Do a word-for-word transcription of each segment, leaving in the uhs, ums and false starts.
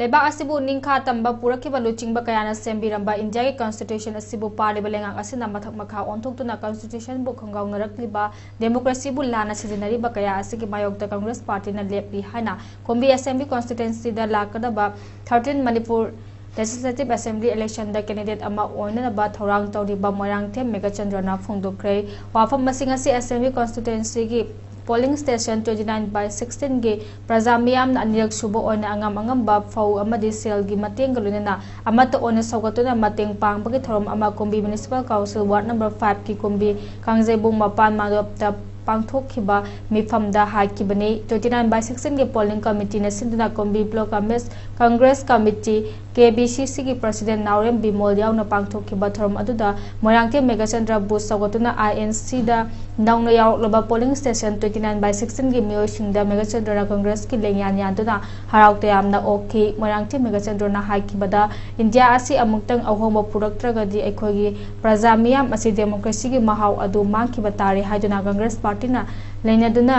ꯂꯩꯕꯥꯛ ꯑꯁꯤꯕꯨ ꯅꯤꯡꯈꯥ ꯇꯝꯕ ꯄꯨꯔꯛꯈꯤꯕ ꯂꯨꯆꯤꯡꯕ ꯀꯌꯥꯅ ꯁꯦꯝꯕꯤꯔꯝꯕ ꯏꯟꯗꯤꯌꯥꯒꯤ ꯀꯟꯁꯇꯤꯇ꯭ꯌꯨꯁꯟ ꯑꯁꯤꯕꯨ ꯄꯥꯜꯂꯤꯕ ꯂꯩꯉꯥꯛ ꯑꯁꯤꯅ ꯃꯊꯛ ꯃꯈꯥ ꯑꯣꯟꯊꯣꯛꯇꯨꯅ ꯀꯟꯁꯇꯤꯇ꯭ꯌꯨꯁꯟꯕꯨ ꯈꯪꯒꯥꯎꯅꯔꯛꯂꯤꯕ ꯗꯦꯃꯣꯀ꯭ꯔꯦꯁꯤꯕꯨ ꯂꯥꯟꯅ ꯁꯤꯖꯤꯟꯅꯔꯤꯕ ꯀꯌꯥ ꯑꯁꯤꯒꯤ ꯃꯥꯌꯣꯛꯇ ꯀꯪꯒ꯭ꯔꯦꯁ ꯄꯥꯔꯇꯤꯅ ꯂꯦꯞꯂꯤ ꯍꯥꯏꯅ ꯀꯨꯝꯕꯤ ꯑꯦꯁꯦꯝꯕ꯭ꯂꯤ ꯀꯟꯁꯇꯤꯇ꯭ꯌꯨꯟꯁꯤꯗ ꯂꯥꯛꯀꯗꯕ ꯊꯥꯔꯇꯤꯟ ꯃꯅꯤꯄꯨꯔ ꯂꯦꯖꯤꯁꯂꯦꯇꯤꯚ ꯑꯦꯁꯦꯝꯕ꯭ꯂꯤ ꯏꯂꯦꯛꯁꯟꯗ ꯀꯦꯟꯗꯤꯗꯦꯠ ꯑꯃ ꯑꯣꯏꯅꯅꯕ ꯊꯧꯔꯥꯡ ꯇꯧꯔꯤꯕ ꯃꯣꯏꯔꯥꯡꯊꯦꯝ ꯃꯦꯘꯆꯟꯗ꯭ꯔꯅ ꯐꯣꯡꯗꯣꯛꯈ꯭ꯔꯦ꯫ ꯋꯥꯐꯝ ꯑꯁꯤꯡ ꯑꯁꯤ ꯑꯦꯁꯦꯝꯕ꯭ꯂꯤ ꯀꯟꯁꯇꯤꯇ꯭ꯌꯨꯟꯁꯤꯒꯤ polling station twenty nine by ꯁꯤꯛꯁꯇꯤꯟꯒꯤ ꯄ꯭ꯔꯖꯥ ꯃꯤꯌꯥꯝꯅ ꯑꯅꯤꯔꯛ ꯁꯨꯕ ꯑꯣꯏꯅ ꯑꯉꯝ ꯑꯉꯝꯕ ꯐꯧ ꯑꯃꯗꯤ ꯁꯦꯜꯒꯤ ꯃꯇꯦꯡꯒ ꯂꯣꯏꯅꯅ ꯑꯃꯠꯇ ꯑꯣꯏꯅ ꯁꯧꯒꯠꯇꯨꯅ ꯃꯇꯦꯡ ꯄꯥꯡꯕꯒꯤ ꯊꯧꯔꯝ ꯑꯃ ꯀꯨꯝꯕꯤ ꯃ꯭ꯌꯨꯅꯤꯁꯤꯄꯥꯜ ꯀꯥꯎꯟꯁꯤꯜ ꯋꯥꯔꯗ ꯅꯝꯕꯔ ꯐꯥꯏꯚꯀꯤ ꯀꯨꯝꯕꯤ ꯀꯥꯡꯖꯩꯕꯨꯡ ꯃꯄꯥꯟ ꯃꯥꯡꯂꯣꯞꯇ ꯄꯥꯡꯊꯣꯛꯈꯤꯕ ꯃꯤꯐꯝꯗ ꯍꯥꯏꯈꯤꯕꯅꯤ꯫ ꯇ꯭ꯋꯦꯟꯇꯤ ꯅꯥꯏꯟ ꯕꯥꯏ ꯁꯤꯛꯁꯇꯤꯟꯒꯤ ꯄꯣꯂꯤꯡ ꯀꯃꯤꯇꯤꯅ ꯁꯤꯟꯗꯨꯅ ꯀꯨꯝꯕꯤ ꯕ꯭ꯂꯣꯛ ꯀꯃꯤꯁ-, ꯀꯪꯒ꯭ꯔꯦꯁ ꯀꯃꯤꯇꯤ, ꯀꯦ ꯕꯤ ꯁꯤ ꯁꯤꯒꯤ ꯄ꯭ꯔꯁꯤꯗꯦꯟ ꯅꯥꯎꯔꯦꯝ ꯕꯤꯃꯣꯜ ꯌꯥꯎꯅ ꯄꯥꯡꯊꯣꯛꯈꯤꯕ ꯊꯧꯔꯝ ꯑꯗꯨꯗ ꯃꯣꯏꯔꯥꯡꯊꯦꯝ ꯃꯦꯘꯆꯟꯗ꯭ꯔꯕꯨ ꯁꯧꯒꯠꯇꯨꯅ ꯑꯥꯏ ꯑꯦꯟ ꯁꯤꯗ ꯅꯧꯅ ꯌꯥꯎꯔꯛꯂꯕ polling station twenty nine by ꯁꯤꯛꯁꯇꯤꯟꯒꯤ ꯃꯤꯑꯣꯏꯁꯤꯡꯗ ꯃꯦꯘꯆꯟꯗ꯭ꯔꯅ ꯀꯪꯒ꯭ꯔꯦꯁꯀꯤ ꯂꯦꯡꯌꯥꯟ ꯌꯥꯟꯗꯨꯅ ꯍꯔꯥꯎ ꯇꯌꯥꯝꯅ ꯑꯣꯛꯈꯤ꯫ ꯃꯣꯏꯔꯥꯡꯊꯦꯝ ꯃꯦꯘꯆꯟꯗ꯭ꯔꯅ ꯍꯥꯏꯈꯤꯕꯗ, ꯏꯟꯗꯤꯌꯥ ꯑꯁꯤ ꯑꯃꯨꯛꯇꯪ ꯑꯍꯣꯡꯕ ꯄꯨꯔꯛꯇ꯭ꯔꯒꯗꯤ ꯑꯩꯈꯣꯏꯒꯤ ꯄ꯭ꯔꯖꯥ ꯃꯤꯌꯥꯝ ꯑꯁꯤ ꯗꯦꯃꯣꯀ꯭ꯔꯦꯁꯤꯒꯤ ꯃꯍꯥꯎ ꯑꯗꯨ ꯃꯥꯡꯈꯤꯕ ꯇꯥꯔꯦ ꯍꯥꯏꯗꯨꯅ ꯀꯪꯒ꯭ꯔꯦꯁ ꯄꯥꯔꯇꯤꯅ ꯂꯩꯅꯗꯨꯅ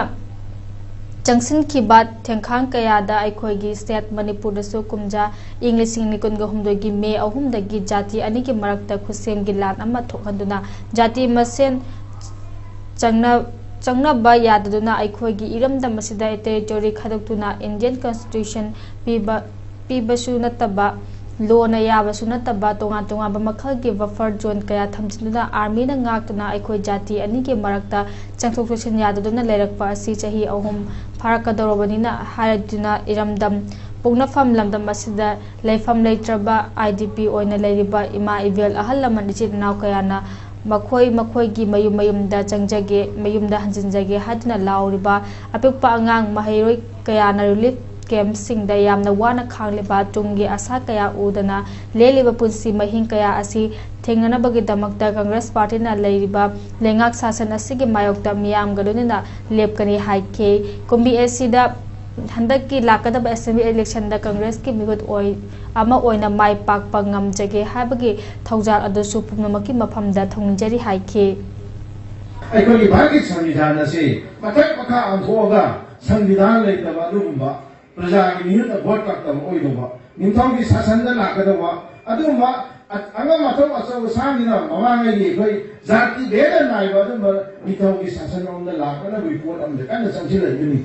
ꯆꯪꯁꯤꯟꯈꯤꯕ ꯊꯦꯡꯈꯥꯡ ꯀꯌꯥꯗ ꯑꯩꯈꯣꯏꯒꯤ ꯁ꯭ꯇꯦꯠ ꯃꯅꯤꯄꯨꯔꯗꯁꯨ ꯀꯨꯝꯖꯥ ꯏꯪ ꯂꯤꯁꯤꯡ ꯑꯅꯤ ꯀꯨꯟꯒ ꯍꯨꯝꯗꯣꯏꯒꯤ ꯃꯦ ꯑꯍꯨꯝꯗꯒꯤ ꯖꯥꯇꯤ ꯑꯅꯤꯒꯤ ꯃꯔꯛꯇ ꯈꯨꯠꯁꯦꯝꯒꯤ ꯂꯥꯟ ꯑꯃ ꯊꯣꯛꯍꯟꯗꯨꯅ ꯖꯥꯇꯤ ꯃꯁꯦꯟ ꯆꯪꯅ-, ꯆꯪꯅꯕ ꯌꯥꯗꯗꯨꯅ ꯑꯩꯈꯣꯏꯒꯤ ꯏꯔꯝꯗꯝ ꯑꯁꯤꯗ ꯇꯦꯔꯤꯇꯣꯔꯤ ꯈꯥꯏꯗꯣꯛꯇꯨꯅ ꯏꯟꯗꯤꯌꯟ ꯀꯟꯁꯇꯤꯇ꯭ꯌꯨꯁꯟ ꯄꯤꯕ, ꯄꯤꯕꯁꯨ ꯅꯠꯇꯕ, ꯂꯣꯅ ꯌꯥꯕꯁꯨ ꯅꯠꯇꯕ ꯇꯣꯉꯥꯟ ꯇꯣꯉꯥꯟꯕ ꯃꯈꯜꯒꯤ ꯕꯐꯔ ꯖꯣꯟ ꯀꯌꯥ ꯊꯝꯖꯤꯟꯗꯨꯅ ꯑꯥꯔꯃꯤꯅ ꯉꯥꯛꯇꯨꯅ ꯑꯩꯈꯣꯏ ꯖꯥꯇꯤ ꯑꯅꯤꯒꯤ ꯃꯔꯛꯇ ꯆꯪꯊꯣꯛ ꯆꯪꯁꯤꯟ ꯌꯥꯗꯗꯨꯅ ꯂꯩꯔꯛꯄ ꯑꯁꯤ ꯆꯍꯤ ꯑꯍꯨꯝ ꯐꯥꯔꯛꯀꯗꯧꯔꯕꯅꯤꯅ ꯍꯥꯏꯔꯗꯨꯅ ꯏꯔꯝꯗꯝ ꯄꯣꯛꯅꯐꯝ ꯂꯝꯗꯝ ꯑꯁꯤꯗ ꯂꯩꯐꯝ ꯂꯩꯇ꯭ꯔꯕ ꯑꯥꯏ ꯗꯤ ꯄꯤ ꯑꯣꯏꯅ ꯂꯩꯔꯤꯕ ꯏꯃꯥ ꯏꯕꯦꯜ ꯑꯍꯜ ꯂꯃꯟ ꯏꯆꯤꯜ ꯏꯅꯥꯎ ꯀꯌꯥꯅ ꯃꯈꯣꯏ ꯃꯈꯣꯏꯒꯤ ꯃꯌꯨꯝ ꯃꯌꯨꯝꯗ ꯆꯪꯖꯒꯦ, ꯃꯌꯨꯝꯗ ꯍꯟꯖꯤꯟꯖꯒꯦ ꯍꯥꯏꯗꯨꯅ ꯂꯥꯎꯔꯤꯕ ꯑꯄꯤꯛꯄ ꯑꯉꯥꯡ ꯃꯍꯩꯔꯣꯏ ꯀꯌꯥꯅ ꯔꯤꯂꯤꯐ ꯀꯦꯝꯞꯁꯤꯡꯗ ꯌꯥꯝꯅ ꯋꯥꯅ ꯈꯥꯡꯂꯤꯕ ꯇꯨꯡꯒꯤ ꯑꯁꯥ ꯀꯌꯥ ꯎꯗꯅ ꯂꯦꯜꯂꯤꯕ ꯄꯨꯟꯁꯤ ꯃꯍꯤꯡ ꯀꯌꯥ ꯑꯁꯤ ꯊꯦꯡꯅꯅꯕꯒꯤꯗꯃꯛꯇ ꯀꯪꯒ꯭ꯔꯦꯁ ꯄꯥꯔꯇꯤꯅ ꯂꯩꯔꯤꯕ ꯂꯩꯉꯥꯛ ꯁꯥꯁꯟ ꯑꯁꯤꯒꯤ ꯃꯥꯌꯣꯛꯇ ꯃꯤꯌꯥꯝꯒ ꯂꯣꯏꯅꯅ ꯂꯦꯞꯀꯅꯤ ꯍꯥꯏꯈꯤ꯫ ꯀꯨꯝꯕꯤ ꯑꯦꯁꯤꯗ ꯍꯟꯗꯛꯀꯤ ꯂꯥꯛꯀꯗꯕ ꯑꯦꯁꯦꯝꯕ꯭ꯂꯤ ꯏꯂꯦꯛꯁꯟꯗ ꯀꯪꯒ꯭ꯔꯦꯁꯀꯤ ꯃꯤꯍꯨꯠ ꯑꯣꯏ-, ꯑꯃ ꯑꯣꯏꯅ ꯃꯥꯏ ꯄꯥꯛꯄ ꯉꯝꯖꯒꯦ ꯍꯥꯏꯕꯒꯤ ꯊꯧꯖꯥꯜ ꯑꯗꯨꯁꯨ ꯄꯨꯝꯅꯃꯛꯀꯤ ꯃꯐꯝꯗ ꯊꯧꯅꯤꯖꯔꯤ ꯍꯥꯏꯈꯤ꯫ ꯑꯩꯈꯣꯏꯒꯤ ꯚꯥꯔꯠꯀꯤ ꯁꯪꯕꯤꯙꯥꯟ ꯑꯁꯤ ꯃꯊꯛ ꯃꯈꯥ ꯑꯣꯟꯊꯣꯛꯑꯒ ꯁꯪꯕꯤꯙꯥꯟ ꯂꯩꯇꯕ ꯑꯗꯨꯒꯨꯝꯕ ꯄ꯭ꯔꯖꯥꯒꯤ ꯃꯤꯍꯨꯠꯅ ꯚꯣꯠ ꯀꯛꯇꯕ ꯑꯣꯏꯗꯧꯕ, ꯅꯤꯡꯊꯧꯒꯤ ꯁꯥꯁꯟꯗ ꯂꯥꯛꯀꯗꯧꯕ ꯑꯗꯨꯒꯨꯝꯕ ꯑꯉꯝ ꯑꯊꯧ ꯑꯆꯧ ꯑꯁꯥꯡꯁꯤꯅ ꯃꯃꯥꯡꯉꯩꯒꯤ ꯑꯩꯈꯣꯏ ꯖꯥꯇꯤ ꯚꯦꯗ ꯅꯥꯏꯕ ꯑꯗꯨꯝꯕ ꯅꯤꯡꯊꯧꯒꯤ ꯁꯥꯁꯟ ꯑꯃꯗ ꯂꯥꯛꯀꯗꯕꯒꯤ ꯄꯣꯠ ꯑꯃꯗ ꯀꯟꯅ ꯆꯪꯁꯤꯜꯂꯛꯏꯕꯅꯤ꯫